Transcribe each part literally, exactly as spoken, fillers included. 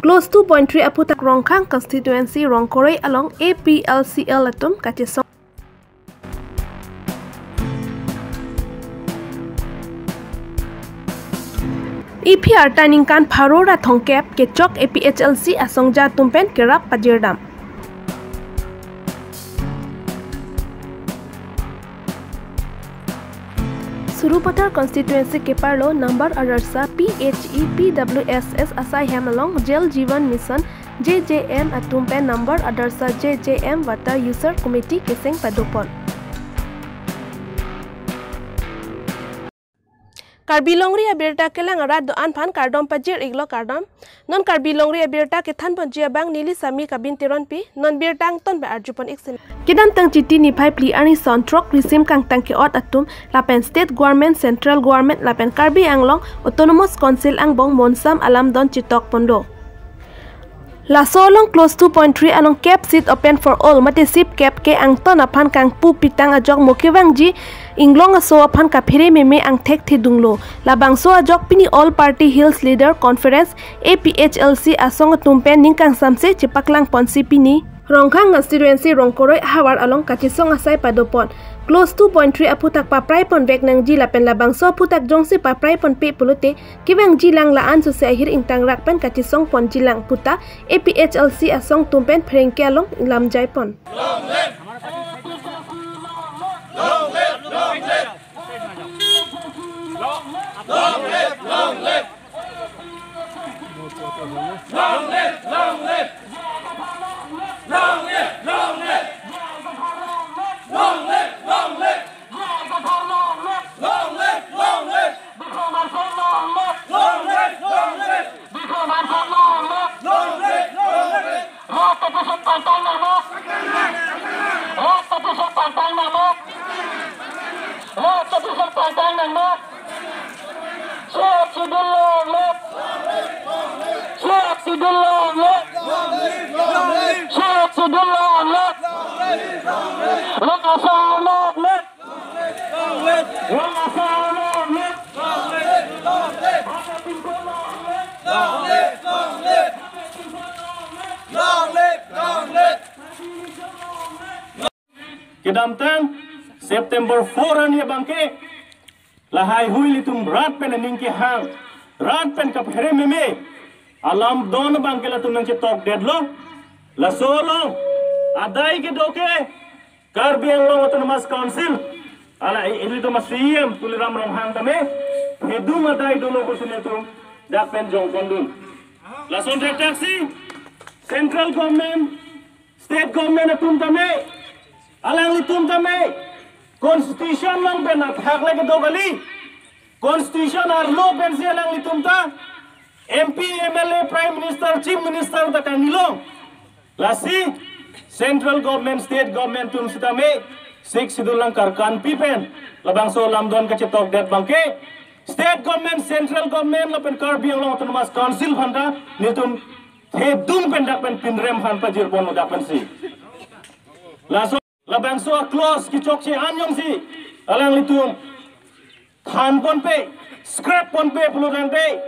Clause two point three aphuthak Rongkhang constituency Rongkoroi along A P L C L atum kachesong. Iphi arta ningkan pharo ra thomkep kechok A P H L C asongja atum pen kerap pajirdam. Sarupathar constituency keparlo number adarsa P H E P W S S asai hem along Jal Jeevan Mission J J M atum pen number adarsa J J M water user committee keseng padopon. Karbi Longri abirta kelang arat do-an aphan kardom pajir-iklo, kardom. Non Karbi Longri abirta kethanponji abang neli Sami Kabin Teronpi, non birta angton pen arjupon-ik si. Kedamtang Chiti niphai phli arni son throk risim kangtang ke-ot atum lapen State Government, Central Government lapen Karbi Anglong Autonomous Council angbong monsam alam don chetokpon do. Laso along clause two point three along kep seat open for all mate sip kep ke angton aphan kangpu pitang ajok mo kevangji inglong aso aphan kaphere meme angthek thedunglo. Labangso ajok pini All Party Hills Leader Conference A P H L C asong atum pen ning kangsamse chepaklangponsi pini Rongkhang constituency Rongkoroi havar along kachesong asai padopon. Clause two point three aphuthak papraipon vek nangji lapen labangso aphuthak jongsi papraiponpe pulote kevangjilang la-an sose ahir ingtangrak pen kachesongponjilang puta A P H L C asong atum pen pherangke along lamjaipon. Long live, long live. Long live, long live. Long live, long live. Long live, long live. Sixth Schedule long live. Sixth Schedule long live. Sixth Schedule long live. Long live, long live. Kedamtang September four arni abangke lahaihui ilitum rat pen aning kehang, rat pen kaphere meme alam don abangke latum nangchetokdetlo. Laso along adai kedo ke Karbi Anglong Autonomous Council, ala i-, ilitum a-C E M Tuliram Ronghang tame, hedung adai dolo pusi nelitum dak pen jongpondun. Lason thakthak si Central Government, State Government atum tame, alanglitum tame Constitution along pen athak le kedo kali. Constitution arlo pensi alanglitum ta M P, M L A, Prime Minister, Chief Minister ta kangnilo. Lasi Central Government, State Government atum sitame Sixth Schedule along karkanpi pen labangso lamdon kachetokdet abangke State Government, Central Government lapen Karbi Anglong Autonomous Council aphanta nelitum thedung pen dak pen pinrem aphan pajirponlo dak pensi. Laso labangso a-clause kechokche an jongsi alanglitum thanponpe, scrap ponpe pulo tangte,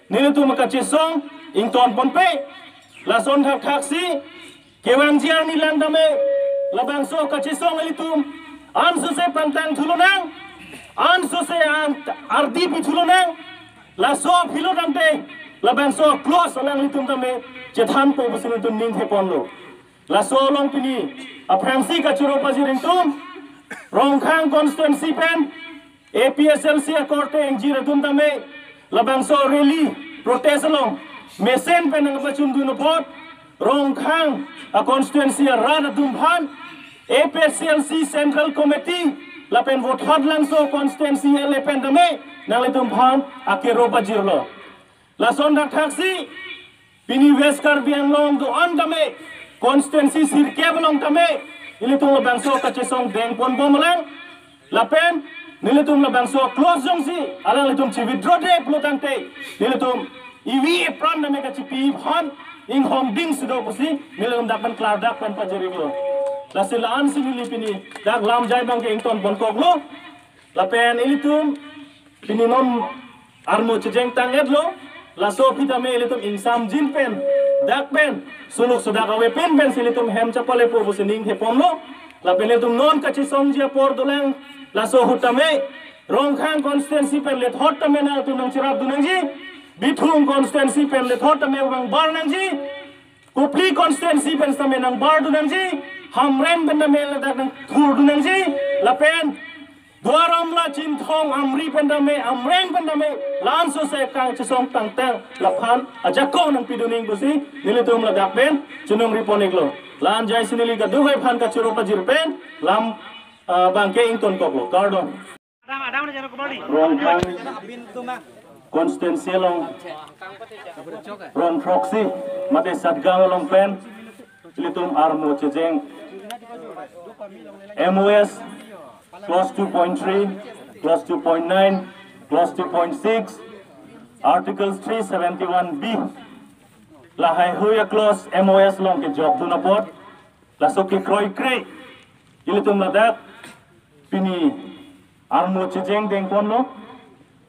nelitum kachesong ingtonponpe. Lason thakthak si kevangji arni lang tame labangso kachesong ilitum ansose pangtang thulonang, ansose an ardi pi thulonang. Laso philo tangte labangso a-clause alanglitum tame chethanpo pusi nelitum ning theponlo. Laso along pini aphrangsi kachoro pajir ingtung, Rongkhang constituency pen A P H L C akorte ingjir atum tame labangso rally protest along mesen pen nangpachundun apot Rongkhang a-constituency arat atum aphan A P H L C Central Committee lapen Voithalangso constituency L A pen tame nanglitum aphan akero pajirlo. Lason thakthak si pini West Karbi Anglong do-an tame, constituency sirkep along tame, ilitum labangso kachesong dengponbomlang. Lapen nelitum labangso clause jongsi alanglitum chi-withdraw-det pulo tangte, nelitum ivi epran tame kachipi aphan inghongding si do pusi nelitum dak pen klardak pen pajir-iklo. Lasi la-ansi neli pini dak lamjai abangke ingtonponkoklo. Lapen ilitum pini non armu chejengtang-etlo, laso aphi tame ilitum ingsamjin pen Dak pen, suluk sudak ave pen pen si ilitum hem chapale po pusi ning thepomlo. Lapen ilitum non kachesongji apor dolang, laso ahut tame, Rongkhang constituency pen lethot tame nangtum nangcherapdun nangji, Bithung constituency pen lethot tame vangbar nangji, Kopili constituency pen tame nangbar dun nangji, Hamren pen tame ladak nangthurdun nangji, lapen Duar Amla, Chinthong, Amri pen tame, Amreng pen tame, la-an sose kachesong tangtang, laphan ajakong nangpidun ning pusi, nelitum ladak pen, choningri pon iklo. La-an jaisi neli kadokave aphan kachoro pajir pen, lam, ah, abangke ingtonkoklo. Kardom. Rongkhang constituency along, Rongphroksi, mate Satgaon along pen, ilitum armu chejeng M O S, clause two point three, clause two point nine, clause two point six, Article three seventy-one B. Lahaihui a-clause M O S along kejokdun apot, laso kekroikre, ilitum ladak, pini armu chejeng dengponlo,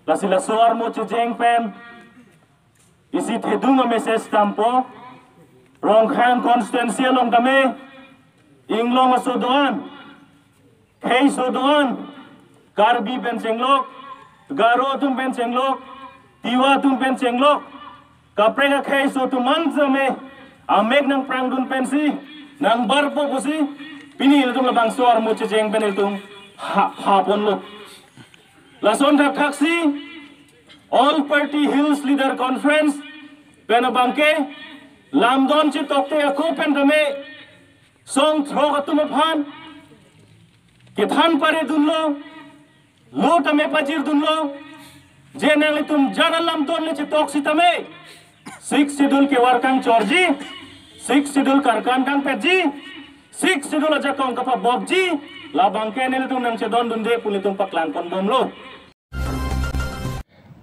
lasi laso armu chejeng pen, isi thedung a-message dampo, Rongkhang constituency along tame, Inglong aso do-an, khei aso do-an, Karbi pen chenglok, Garo atum pen chenglok, Tiwa atum pen chenglok, kaprek akhei aso atum an tame, amek nangprangdun pensi, nangbarpo pusi, pini ilitum labangso armu chejeng pen ilitum ha, haponlo. Lason thakthaksi, All Party Hills Leader Conference pen abangke, lamdon chetokte ako pen tame, song throk atum aphan kethan paredunlo, lo tame pajirdunlo, je nanglitum jara lamdon le chetok sitame, Sixth Schedule kevar kangchorji, Sixth Schedule karkan kangpetji, Sixth Schedule ajakong kapabopji, labangke nelitum nangchedondunde pu nelitum paklangponbomlo.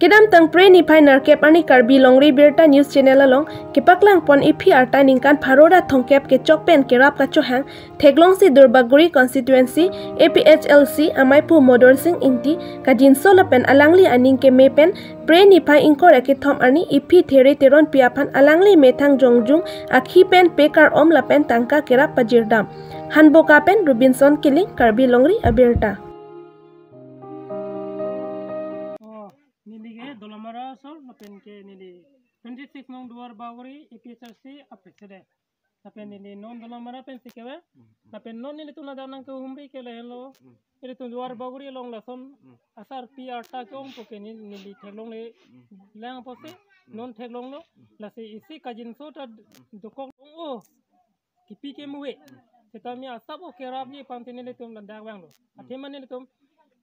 Kedamtang Phre niphai nerkep arni Karbi Longri Abirta News Channel along kepaklangpon iphi arta ningkan pharo ra thomkep kechok pen kerap kachohang theklongsi Duarbagori constituency A P H L C amaiphu Modor Sing Ingti kajinso lapen alangli aning keme pen Phre niphai ingkoi ra kethom arni iphi There Teronpi aphan alangli methang jongjung akhi pen pekar-om lapen tangka kerap pajirdam. Hanboka pen Robinson Killing, Karbi Longri Abirta. Oh, neli ke Dolamara asor, lapen ke neli twenty-six nong Duarbagori A P H L C a-president. Lapen neli non Dolamara pensi keve. Lapen non nelitum ladak nangkehumri ke lahenlo. Nelitum Duarbagori along lason asarpi arta ke-ongpo ke neli, neli theklongle lang apotsi non theklonglo. Lasi isi kajinso ta dokok, oh, kipi kemuve. Sitame asap o kerapji aphansi nelitum ladak vanglo. Athema nelitum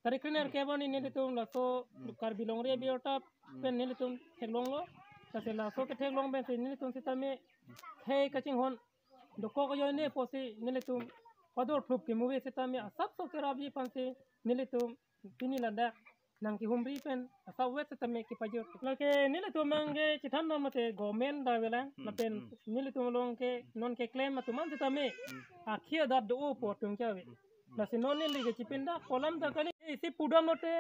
tarik krenerkep arni nelitum laso Karbi Longri Abirta pen nelitum theklonglo. Lasi laso ketheklong pensi nelitum sitame khei kachinghon dokok ajoine pusi nelitum pador phlup kemuve sitame asapso kerapji aphansi nelitum pini ladak nangkehumri pen asap vet sitame kepajir. Lake nelitum nangkechethan dam mate government ta avelang, lapen nelitum along ke non keklem atum an sitame akhi adat do-opo atum ke ave. Lasi non neli kechipindak kolam ta kali isi pudam lote,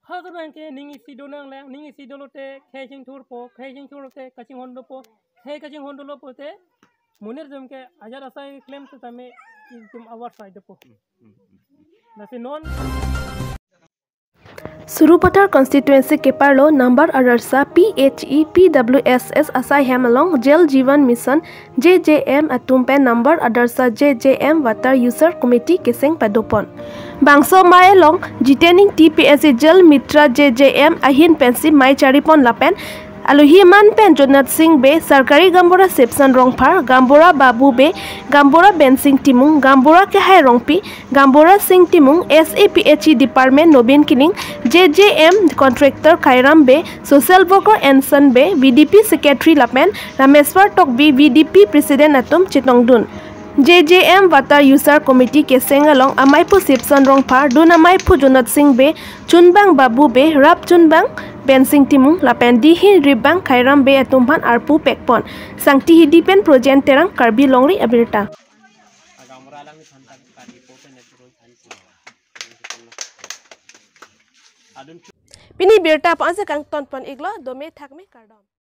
ha abangke ning isi donanglang, ning isi dolote khei chingthurpo, khei chingthur lote kachinghon dopo, khei kachinghon dolo pote monit atum ke ajat asai klem sitame itum awar sai dopo. Lasi non Sarupathar constituency keparlo number adarsa P H E P W S S asai hem along Jal Jeevan Mission J J M atum pen number adarsa J J M water user committee keseng padopon. Bangso amei along Jitening T P S C Jal Mitra J J M ahin pensi mei charipon lapen alohi man pen Jonat Sing Bey, Sarkari Gaonbura Sipson Rongphar, Gaonbura Babu Bey, Gaonbura Bensing Timung, Gaonbura Kehai Rongpi, Gaonbura Sing Timung, S A P H E Department Nobin Killing, J J M Contractor Khairam Bey, Social Worker Anson Bey, V D P Secretary lapen Rameswar Tokbi V D P President atum chetongdun. J J M Water User Committee keseng along amaiphu Sipson Rongphar, dun amaiphu Jonat Sing Bey, chunbang Babu Bey, rap chunbang Bensing Timung lapen dihin ribang Khairam Bey atum aphan arpu pekpon. Sangti Hidi pen Projen Terang, Karbi Longri Abirta. Pini birta pu ansi kangtonpon iklo, dome thakme, kardom.